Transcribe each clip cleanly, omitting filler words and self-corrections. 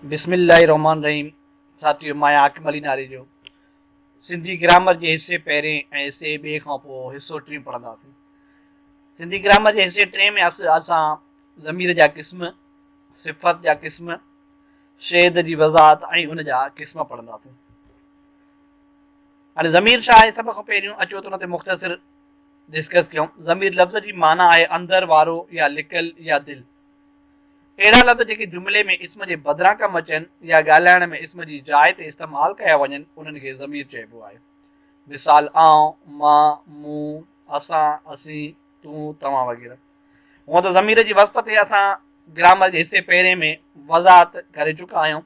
بسم الله الرحمٰن الرحيم ساٿيو مان آهيان حاڪم علي ناريجو سنڌي گرامر جي حصي پهرين ۽ حصي ٻئي کان پوء حصو ٽيون پڙهنداسين سنڌي گرامر جي حصي ٽئين ۾ اسان ضمير جا قسم صفت جا قسم شيد جي وضاحت ۽ ان جا قسم پڙهنداسين هاڻي ضمير ڇا آهي سڀ کان پهريون اچو ته ان تي مختصر ڊسڪس ڪيون ضمير لفظ جي معنيٰ آهي اندر وارو يا لڪل يا دل اهڙا لفظ جيڪي جملي ۾ اسم جي بدران ڪم اچن يا ڳالهائڻ ۾ اسم جي جاء تي استعمال ڪيا وڃن، انهن کي ضمير چئبو آهي. مثال، آئون، مان، مون، اسان، اسين، تون، توهان وغيره. هونء ته ضمير جي وصف تي اسان گرامر جي حصي پهرين ۾ وضاحت ڪري چڪا آهيون.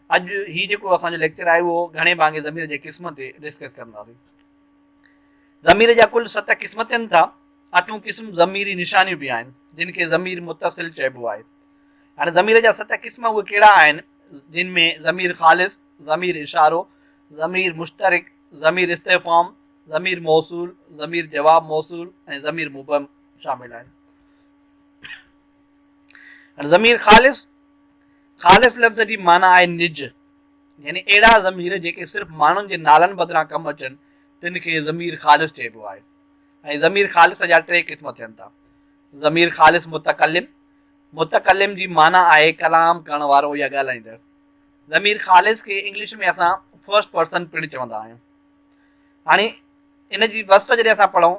اڄ هي جيڪو اسان جو ليڪچر آهي اهو گهڻي ڀاڱي ضمير جي قسمن تي ڊسڪس ڪنداسين. ضمير جا ڪل ست قسم ٿين ٿا. اٺون قسم ضميري نشانيون به آهن، جن کي ضمير متصل چئبو آهي. هاڻي ضمير جا ست قسم اهي ڪهڙا آهن، جن ۾ ضمير خالص، ضمير اشارو، ضمير مشترڪ، ضمير استفهام، ضمير موصول، ضمير جواب موصول ۽ ضمير مبهم شامل آهن. هاڻي ضمير خالص، خالص لفظ جي معنيٰ آهي نج، يعني اهڙا ضمير جيڪي صرف ماڻهن جي نالن بدران ڪم اچن، تن کي ضمير خالص چئبو آهي. ۽ ضمير خالص جا ٽي قسم ٿين ٿا. ضمير خالص متڪلم، متڪلم جي معنيٰ آهي ڪلام ڪرڻ وارو يا ڳالهائيندڙ. ضمير خالص کي انگلش ۾ اسان فرسٽ پرسن پڻ چوندا آهيون. هاڻي ان جي وصف جڏهن اسان پڙهون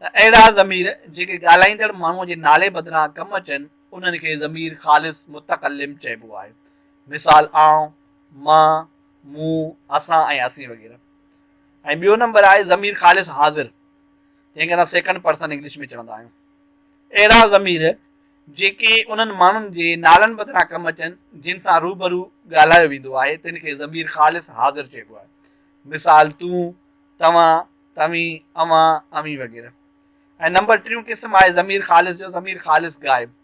ته اهڙا ضمير جيڪي ڳالهائيندڙ ماڻهوء جي نالي بدران ڪم اچن انهن کي ضمير خالص متڪلم چئبو آهي. مثال آئون، مان، مون، اسان ۽ اسين وغيره. ۽ ٻيو نمبر آهي ضمير خالص حاضر جنهن کي اسان سيڪنڊ پرسن انگلش ۾ چوندا آهيون. اهڙا ضمير جيڪي انهن ماڻهن جي نالن بدران ڪم اچن جن سان روبرو ڳالهايو ويندو آهي تن کي ضمير خالص حاضر چئبو آهي. مثال تون، توهان، توهين، اوهان، اوهين وغيره. ۽ نمبر ٽيون قسم آهي ضمير خالص جو ضمير خالص غائب.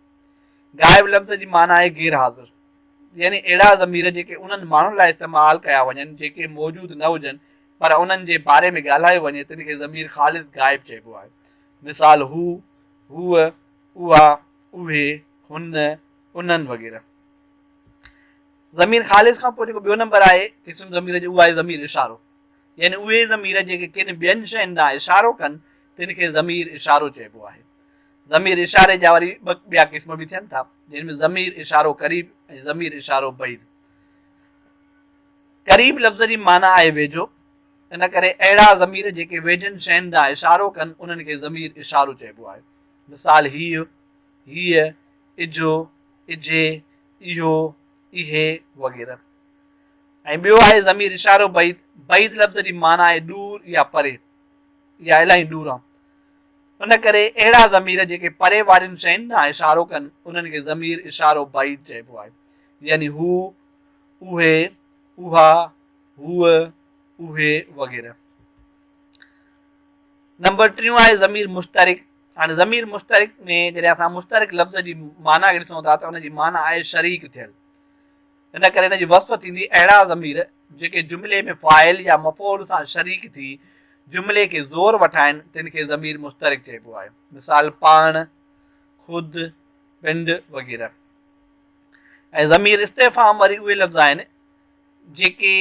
غائب لفظ جي معنيٰ آهي غير حاضر. يعني اهڙا ضمير جيڪي انهن ماڻهن لاء استعمال ڪيا وڃن جيڪي موجود نه هجن پر انهن جي باري ۾ ڳالهايو وڃي تن کي ضمير خالص غائب چئبو آهي. مثال هو، هوء، اها، اهي، هن، انهن وغيره. ضمير خالص کان پوء جيڪو ٻيو نمبر آهي قسم ضمير جو اهو آهي ضمير اشارو. يعني اهي ضمير جيڪي ڪن ٻين شين ڏانهن اشارو ڪن تن کي ضمير اشارو چئبو آهي. ضمير اشاري جا وري ٻه ٻيا قسم به ٿين ٿا، جن ۾ ضمير اشارو قريب ۽ ضمير اشارو بعيد. قريب لفظ جي معنيٰ آهي ويجهو، ان ڪري اهڙا ضمير جيڪي ويجهن شين ڏانهن اشارو ڪن، انهن کي ضمير اشارو چئبو آهي. مثال هيء، هيء، اجهو، اجهي، اهو، اهي وغيره. ۽ ٻيو آهي ضمير اشارو بعيد، بعيد لفظ جي معنيٰ آهي ڏور يا پري يا الاهي ڏوران. ان ڪري اهڙا ضمير جيڪي پري وارين شين ڏانهن اشارو ڪن، انهن کي ضمير اشارو بعيد چئبو آهي. يعني هو، اهي، اها، هوء، اهي وغيره. نمبر ٽيون آهي ضمير مشترڪ. هاڻي ضمير مشترڪ ۾ جڏهن اسان مشترڪ لفظ جي معنيٰ کي ڏسون ٿا ته ان جي معنيٰ آهي شريڪ ٿيل. ان ڪري ان جي وصف ٿيندي اهڙا ضمير جيڪي جملي ۾ فاعل يا مفعول سان شريڪ ٿي جملي کي زور وٺائن تن کي ضمير مشترڪ چئبو آهي. مثال پاڻ، خود، پنڊ وغيره. ۽ ضمير استفهام وري اهي لفظ آهن جيڪي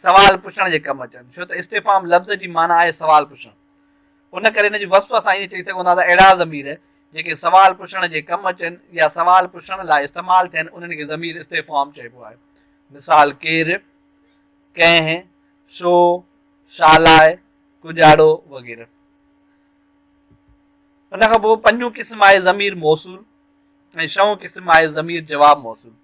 سوال پڇڻ جي ڪم اچن ڇو ته استفهام لفظ جي معنيٰ آهي سوال پڇڻ. ان ڪري ان جي وصف اسان ائين چئي سگهون ٿا ته اهڙا ضمير جيڪي سوال پڇڻ جي ڪم اچن يا سوال پڇڻ لاء استعمال ٿين انهن کي ضمير استفهام چئبو آهي. مثال ڪير، ڪنهن، ڇو، ڇا لاء، ڪڄاڙو وغيره. ان کان پوء پنجون قسم آهي ضمير موصول ۽ ڇهون قسم آهي ضمير جواب موصول.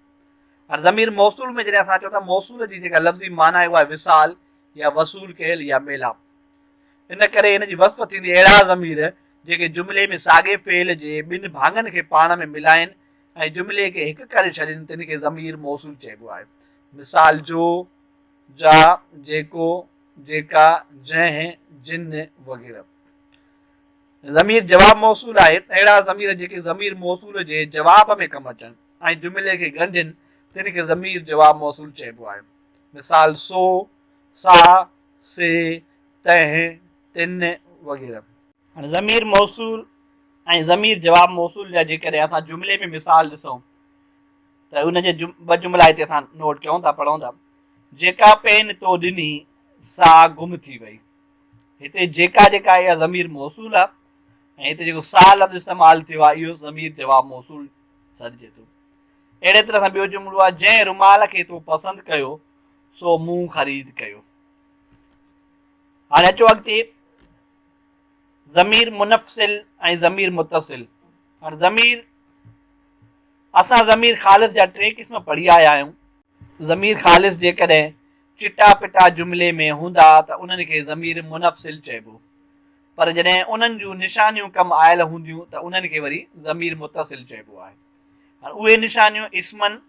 هاڻي ضمير موصول ۾ جڏهن اسان چئون ٿا موصول جي جيڪا لفظي معنيٰ آهي اها آهي وصال يا وصول ڪيل يا ميلاپ. ان ڪري ان جي وصف ٿيندي اهڙا ضمير جيڪي جملي ۾ ساڳئي فعل جي ٻن ڀاڱن کي پاڻ ۾ ملائين ۽ جملي کي هڪ ڪري ڇڏين تن کي ضمير موصول چئبو آهي. مثال جو، جا، جيڪو، جيڪا، جنهن، جن وغيره. ضمير جواب موصول آهي اهڙا ضمير جيڪي ضمير موصول جي جواب ۾ ڪم اچن ۽ جملي کي ڳنڍين تن کي ضمير جواب موصول چئبو آهي. مثال سو، سا، سي، تنهن، تن وغيره. هاڻي ضمير موصول ۽ ضمير جواب موصول جا جيڪڏهن اسان جملي ۾ مثال ڏسون ته ان جي ٻه جملا هتي اسان نوٽ ڪيون ٿا پڙهون ٿا. جيڪا پين تو ڏني سا گم ٿي وئي. هتي جيڪا جيڪا اها ضمير موصول آهي ۽ هتي جيڪو سا لفظ استعمال ٿيو آهي اهو ضمير جواب موصول سڏجي ٿو. اهڙي طرح سان ٻيو جملو آهي جنهن رومال کي تو پسند ڪيو سو مون خريد ڪيو. هاڻي اچو اڳتي ضمير منفصل ۽ ضمير متصل. هاڻي ضمير اسان ضمير خالص جا ٽي قسم پڙهي آيا آهيون. ضمير خالص جيڪڏهن چٽا پٽا جملي ۾ هوندا ته انهن کي ضمير منفصل چئبو، پر جڏهن انهن جون نشانيون ڪم آيل هونديون ته انهن کي وري ضمير متصل چئبو آهي. هاڻ اهي نشانيون اسمن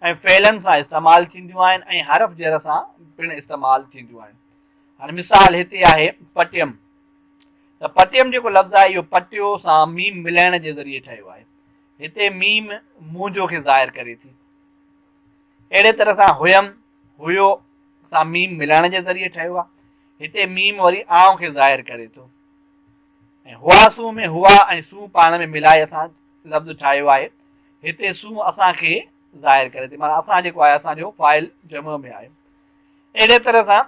۽ فعلن سان استعمال ٿينديون آهن ۽ حرف جر سان پڻ استعمال ٿينديون آهن. هاڻ مثال هتي آهي پٽيم ته پٽيم جيڪو لفظ آهي اهو پٽيو سان ميم ملائڻ جي ذريعي ٺهيو آهي. هتي ميم منهنجو کي ظاهر ڪري ٿي. اهڙي طرح سان هيم، هيو سان ميم ملائڻ جي ذريعي ٺهيو آهي. هتي ميم وري آئون کي ظاهر ڪري ٿو. ۽ هئاسون ۾ هئا ۽ سون پاڻ ۾ ملائي اسان لفظ ٺاهيو آهي. هتي سون اسان کي ظاهر ڪري ٿي معنيٰ اسان جيڪو آهي اسان جو فاعل جمع ۾ آهي. اهڙي طرح سان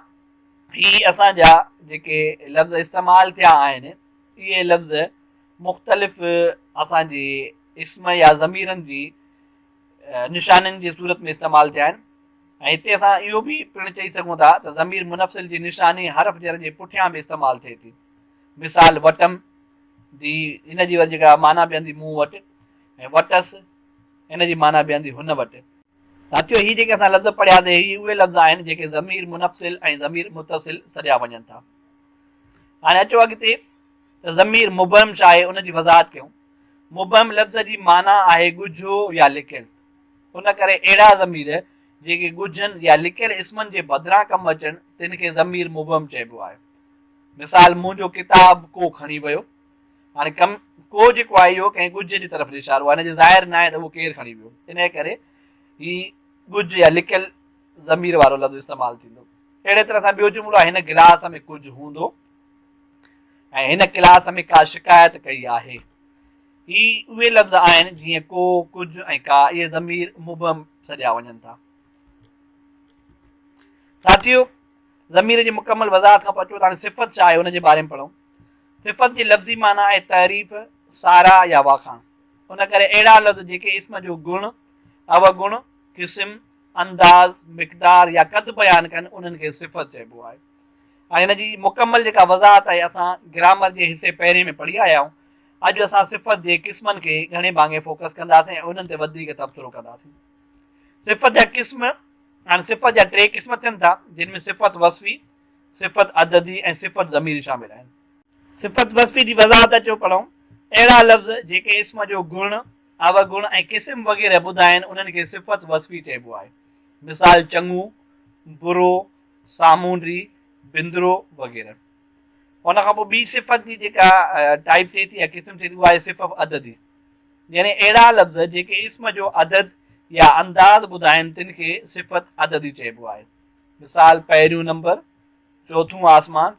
هي اسان جا جيڪي لفظ استعمال ٿيا آهن اهي لفظ مختلف اسان جي اسم يا ضميرن جي نشانين جي صورت ۾ استعمال ٿيا آهن ۽ هتي اسان اهو به پڻ چئي سگهون ٿا ته ضمير منفصل جي نشاني حرف جر جي پٺيان به استعمال ٿئي ٿي. مثال وٽم the ان جي وري جيڪا معنيٰ بيهندي مون وٽ ۽ وٽس ان جي معنيٰ بيهندي هن وٽ. ساٿيو هي جيڪي اسان لفظ پڙهياسي هي اهي لفظ آهن جيڪي ضمير منفصل ۽ ضمير متصل سڏيا وڃن ٿا. هاڻي اچو اڳتي ته ضمير مبهم ڇا آهي ان جي وضاحت ڪيون. مبهم لفظ جي معنيٰ آهي ڳجهو يا لڪيل. ان ڪري اهڙا ضمير جيڪي ڳجهن يا لڪيل اسمن جي بدران ڪم اچن تن کي ضمير مبهم چئبو آهي. مثال منهنجو ڪتاب ڪو کڻي ويو. هاڻي ڪم ڪو جيڪو آهي اهو ڪنهن ڳجهه جي طرف اشارو آهي، ان جي ظاهر ناهي ته اهو ڪير کڻي ويو. انهيء ڪري هي ڳجهه يا لڪيل ضمير وارو لفظ استعمال ٿيندو. اهڙي طرح سان ٻيو جملو آهي هن گلاس ۾ ڪجهه هوندو ۽ هن ڪلاس ۾ ڪا شڪايت ڪئي آهي. هي اهي لفظ آهن جيئن ڪو، ڪجهه ۽ ڪا، اهي ضمير مبهم سڏيا وڃن ٿا. ساٿيو! ضمير جي مڪمل وضاحت کان پوء اچو ته هاڻي صفت ڇا آهي ان جي باري ۾ پڙهون. صفت جي لفظي معنيٰ آهي تعريف، ساراهه يا واکاڻ. ان ڪري اهڙا لفظ جيڪي اسم جو گڻ، اوگڻ، قسم، انداز، مقدار يا قد بيان ڪن انهن کي صفت چئبو آهي. ۽ ان جي مڪمل جيڪا وضاحت آهي اسان گرامر جي حصي پهرين ۾ پڙهي آيا آهيون. اڄ اسان صفت جي قسمن کي گهڻي ڀاڱي فوڪس ڪنداسين ۽ انهن تي وڌيڪ تبصرو ڪنداسين. صفت جا قسم، هاڻي صفت جا ٽي قسم ٿين ٿا، جن ۾ صفت وصفي، صفت عددي ۽ صفت ضميري شامل آهن. صفت وصفي جي وضاحت اچو پڙهون. اهڙا لفظ جيڪي اسم جو گڻ، اوگڻ ۽ قسم وغيره ٻڌائين انهن کي صفت وصفي چئبو آهي. مثال چڱو، برو، سامونڊي، بندرو وغيره. ان کان پوء ٻي صفت جي جيڪا ٽائيپ ٿئي ٿي يا قسم ٿئي ٿي اها آهي صفت عددي. يعني اهڙا لفظ جيڪي اسم جو عدد يا انداز ٻڌائين تن کي صفت عددي چئبو آهي. مثال پهريون نمبر، چوٿون آسمان،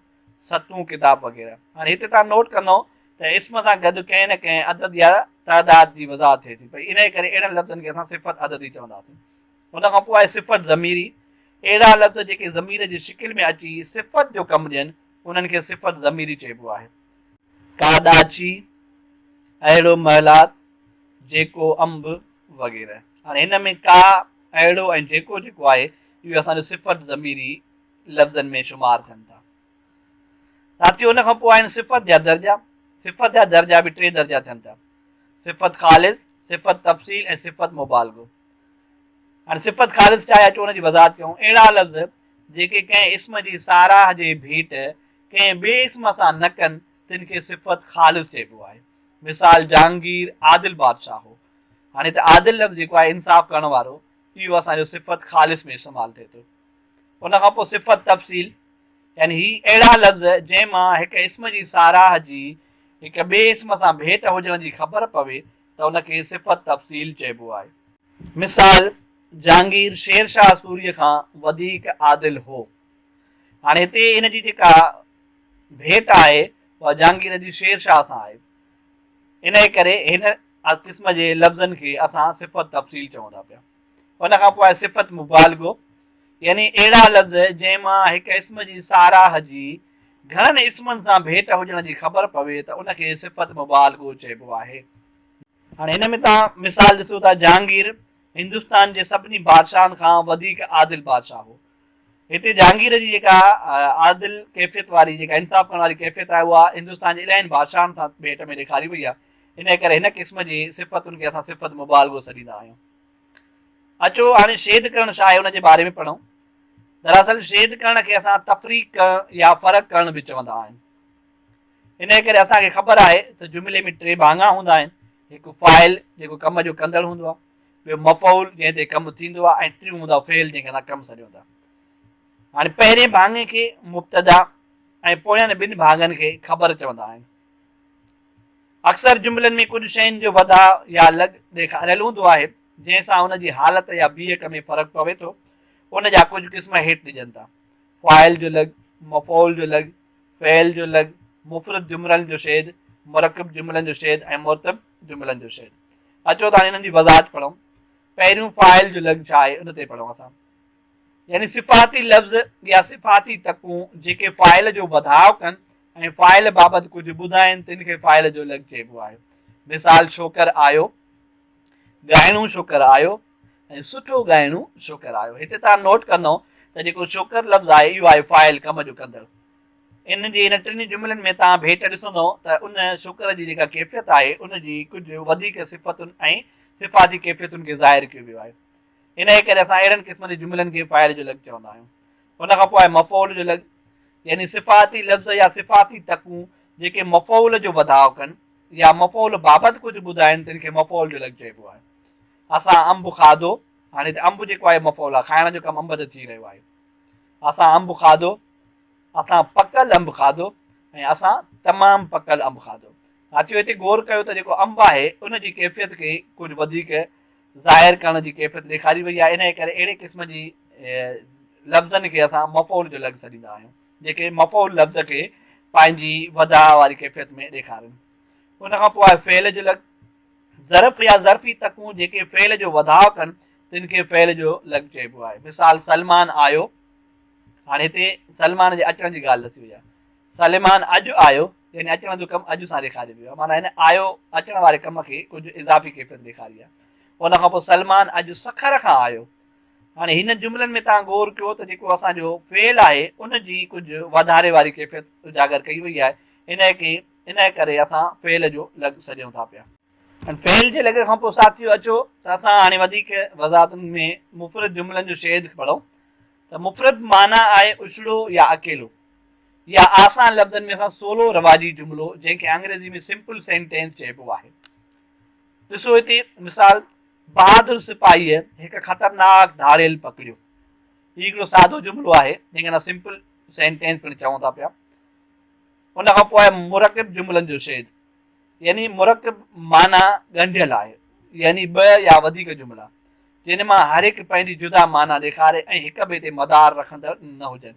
ستون ڪتاب وغيره. هاڻي هتي توهان نوٽ ڪندؤ ته اسم سان گڏ ڪنهن نه ڪنهن عدد يا تعداد جي وضاحت ٿئي ٿي پئي انهيء ڪري اهڙن لفظن کي اسان صفت عددي چونداسين. ان کان پوء آهي صفت ضميري. اهڙا لفظ جيڪي ضمير جي شڪل ۾ اچي صفت جو ڪم ڏين انهن کي صفت ضميري چئبو آهي. ڪا ڏاچي، اهڙو محلات، جيڪو انب وغيره. هاڻي هن ۾ ڪا، اهڙو ۽ جيڪو جيڪو آهي اهي اسان جو صفت ضميري لفظن ۾ شمار ٿين ٿا. ساٿيو ان کان پوء آهن صفت جا درجا. صفت جا درجا به ٽي درجا ٿين ٿا. صفت خالص، صفت تفصيل ۽ صفت مبالغو. هاڻي صفت خالص ڇا آهي اچو ان جي وضاحت ڪيون. اهڙا لفظ جيڪي ڪنهن اسم جي ساراهه جي ڀيٽ ڪنهن ٻئي اسم سان نه ڪن تن کي صفت خالص چئبو آهي. مثال جهانگير عادل بادشاهه هو. هاڻي هتي عادل لفظ جيڪو آهي انصاف ڪرڻ وارو اهو اسان جو صفت خالص ۾ استعمال ٿئي ٿو. ان کان پوء صفت تفصيل يعني هي اهڙا لفظ جنهن مان هڪ اسم جي ساراهه جي هڪ ٻئي اسم سان ڀيٽ هجڻ جي خبر پوي ته ان کي صفت تفصيل چئبو آهي. مثال جهانگير شير شاهه سوريء کان وڌيڪ عادل هو. هاڻي هتي هن جي جيڪا ڀيٽ آهي اها جهانگير جي شير شاهه سان آهي. انهيء ڪري هن قسم جي لفظن کي اسان صفت تفصيل چئون ٿا پيا. ان کان پوء آهي صفت مبالغو يعني اهڙا لفظ جنهن مان هڪ اسم جي ساراهه جي گهڻن اسمن سان ڀيٽ هجڻ جي خبر پوي ته ان کي صفت مبالغو چئبو آهي. هاڻي هن ۾ توهان مثال ڏسو ٿا جهانگير هندستان جي سڀني بادشاهن کان وڌيڪ عادل بادشاهه هو. هتي جهانگير جي جيڪا عادل ڪيفيت واري جيڪا انصاف ڪرڻ واري ڪيفيت آهي اها هندستان جي الاهين بادشاهن سان ڀيٽ ۾ ڏيکاري وئي آهي. انهيء ڪري هن قسم جي صفتن کي اسان صفت مبالغو سڏيندا آهيون. اچو هاڻي شيد ڪرڻ ڇا آهي ان جي باري ۾ پڙهون. دراصل شيد ڪرڻ کي اسان تفريق ڪرڻ يا فرق ڪرڻ به چوندا آهيون. انهيء ڪري اسان کي خبر آهي ته جملي ۾ ٽي ڀاڱا هوندا آهن، هڪ فاعل جيڪو ڪم جو ڪندڙ هوندو آهي، ٻيو مفعول جنهن تي ڪم ٿيندو آهي ۽ ٽيون هوندو آهي فعل جنهن کي اسان ڪم سڏيون ٿا. هاڻي پهرين ڀاڱي کي مبتدا ۽ پوين ٻن ڀاڱن کي خبر چوندا آهن. اڪثر جملن ۾ ڪجهه شين جو وڌاء يا لڳ ڏيکاريل هوندو آهي، جنهن سان ان جي حالت يا بيهڪ ۾ فرق پوي ٿو. ان جا ڪجهه قسم هيٺ ڏجن ٿا. فاعل جو لڳ، مفعول جو لڳ، فعل جو لڳ، مفرد جملن جو شيد، مرڪب جملن جو شيد ۽ مرتب جملن جو شيد. اچو ته هاڻي انهن جي وضاحت پڙهون. پهريون فاعل جو لڳ ڇا آهي ان تي پڙهون اسان. يعني صفاتي لفظ يا صفاتي تڪون جيڪي فاعل جو وڌاء ڪن ۽ فاعل بابت ڪجهه ٻڌائين تن کي فاعل جو لڳ چئبو آهي. مثال ڇوڪر آيو، ڳائڻو ڇوڪر آيو ۽ سٺو ڳائڻو ڇوڪر آيو. هتي توهان نوٽ ڪندؤ ته جيڪو ڇوڪر لفظ آهي اهو آهي فاعل ڪم جو ڪندڙ. ان جي هن ٽنهي جملن ۾ توهان ڀيٽ ڏسندؤ ته ان ڇوڪر جي جيڪا ڪيفيت آهي ان جي ڪجهه وڌيڪ صفتن ۽ صفاتي ڪيفيتن کي ظاهر ڪيو ويو آهي. انهيء ڪري اسان اهڙن قسم جي جملن کي فاعل جو لڳ چوندا آهيون. ان کان پوء آهي مفعول جو لڳ يعني صفاتي لفظ يا صفاتي تڪون جيڪي مفعول جو وڌاء ڪن يا مفعول بابت ڪجهه ٻڌائين تن کي مفعول جو لڳ چئبو آهي. اسان انب کاڌو، هاڻي هتي انب جيڪو آهي مفعول آهي، کائڻ جو ڪم انب تي ٿي رهيو آهي. اسان انب کاڌو، اسان پڪل انب کاڌو ۽ اسان تمام پڪل انب کاڌو. ساٿيو هتي غور ڪيو ته جيڪو انب آهي ان جي ڪيفيت کي ڪجهه وڌيڪ ظاهر ڪرڻ جي ڪيفيت ڏيکاري وئي آهي، انهيء ڪري اهڙي قسم جي لفظن کي اسان مفعول جو لفظ سڏيندا آهيون، جيڪي مفعول لفظ کي پنهنجي وڌاء واري ڪيفيت ۾ ڏيکارين. ان کان پوء آهي فعل جو لفظ. ظرف يا ظرفي تڪون جيڪي فعل جو وڌاء ڪن، تن کي فعل جو لفظ چئبو آهي. مثال، سلمان آيو. هاڻي هتي سلمان جي اچڻ جي ڳالهه ڏسي وئي آهي. سليمان اڄ آيو يعني اچڻ جو ڪم اڄ سان ڏيکاريو ويو آهي معنيٰ هن آيو اچڻ واري ڪم کي ڪجهه اضافي ڪيفيت ڏيکاري آهي. ان کان پوء سلمان اڄ سکر کان آيو. هاڻي هنن جملن ۾ توهان غور ڪيو ته جيڪو اسان جو فعل آهي ان جي ڪجهه واڌاري واري ڪيفيت اجاگر ڪئي وئي آهي انهيء ڪري اسان فعل جو لڳ سڏيون ٿا پيا. فعل جي لڳ کان پوء ساٿيو اچو ته اسان هاڻي وڌيڪ وضاحتن ۾ مفرد جملن جو شيد پڙهون ته مفرد معنيٰ آهي اڇڙو يا اڪيلو يا آسان لفظن ۾ اسان سولو رواجي جملو جنهن کي انگريزي ۾ Simple Sentence چئبو آهي. ڏسو هتي مثال بهادر سپاهيء هڪ خطرناڪ ڌاڙيل پڪڙيو. هي هڪڙو سادو جملو آهي جنهن کي اسان Simple Sentence پڻ چئون ٿا پيا. ان کان پوء آهي مرڪب جملن جو شيد يعني مرڪب معنيٰ ڳنڍيل آهي يعني ٻه يا وڌيڪ جملا جن مان هر هڪ پنهنجي جدا معنيٰ ڏيکاري ۽ هڪ ٻئي تي مدار رکندڙ نه هجن.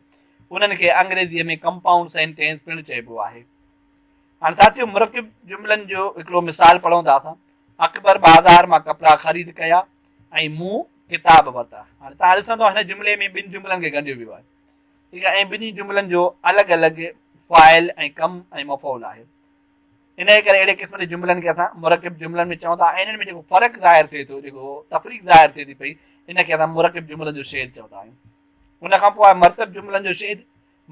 انهن کي انگريزيء ۾ ڪمپائونڊ سينٽينس پڻ چئبو آهي. هاڻي ساٿيو مرڪب جملن جو هڪڙو مثال پڙهون ٿا اسان. اڪبر بازار مان ڪپڙا خريد ڪيا ۽ مون ڪتاب ورتا. هاڻي توهان ڏسندؤ هن جملي ۾ ٻن جملن کي ڳنڍيو ويو آهي. ٺيڪ آهي ۽ ٻنهي جملن جو الڳ الڳ فاعل ۽ ڪم ۽ مفعول آهي. انهيء ڪري اهڙي قسم جي جملن کي اسان مرڪب جملن ۾ چئون ٿا ۽ انهن ۾ جيڪو فرق ظاهر ٿئي ٿو، جيڪو تفريق ظاهر ٿئي ٿي پئي، ان کي اسان مرڪب جملن جو شيد چوندا آهيون. ان کان پوء آهي مرتب جملن جو شيد.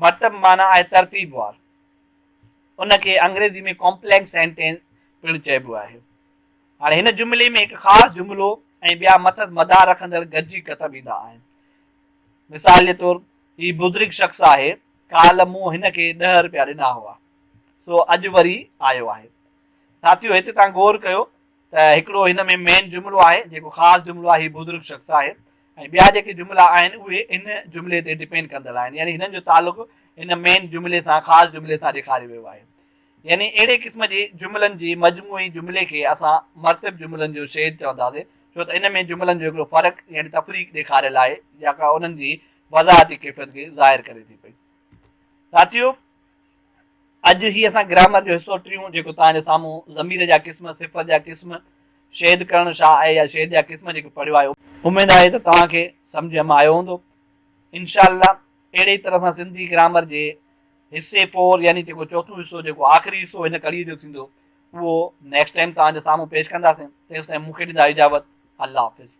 مرتب معنيٰ آهي ترتيب وار. ان کي انگريزي ۾ Complex Sentence پڻ چئبو آهي. هاڻي هن جملي ۾ هڪ خاص جملو ۽ ٻيا مٿس مدار رکندڙ گڏجي ڪتب ايندا آهن. مثال جي طور، هي بزرگ شخص آهي، ڪالهه مون هن کي ڏهه رپيا ڏنا هئا. سو اڄ وري آيو آهي. ساٿيو هتي توهان غور ڪيو ته هڪڙو هن ۾ مين جملو آهي جيڪو خاص جملو آهي هي بزرگ شخص آهي ۽ ٻيا جيڪي جملا آهن اهي ان جملي تي ڊپينڊ ڪندڙ آهن يعني هنن جو تعلق ان مين جملي سان خاص جملي سان ڏيکاريو ويو آهي يعني اهڙي قسم جي جملن جي مجموعي جملي کي اسان مرتب جملن جو شيد چونداسين ڇو ته ان ۾ جملن جو هڪڙو فرق يعني تفريق ڏيکاريل آهي جيڪا انهن جي وضاحتي ڪيفيت کي ظاهر ڪري ٿي پئي. ساٿيو اڄ هي اسان گرامر جو حصو ٽيون جيڪو توهان جي سامهون ضمير جا قسم، صفت جا قسم شيد ڪرڻ ڇا آهي يا شيد جا قسم جيڪي پڙهيو آهي. اميد آهي ته توهان کي سمجهه م آيو هوندو. انشاء الله اهڙي ئي طرح سان سنڌي گرامر جي حصي فور يعني جيڪو چوٿون حصو جيڪو آخري حصو هن ڪڙي جو ٿيندو اهو نيڪسٽ ٽائيم توهان جي سامهون پيش ڪنداسين. تيستائين مون کي ڏيندا اجازت. الله حافظ.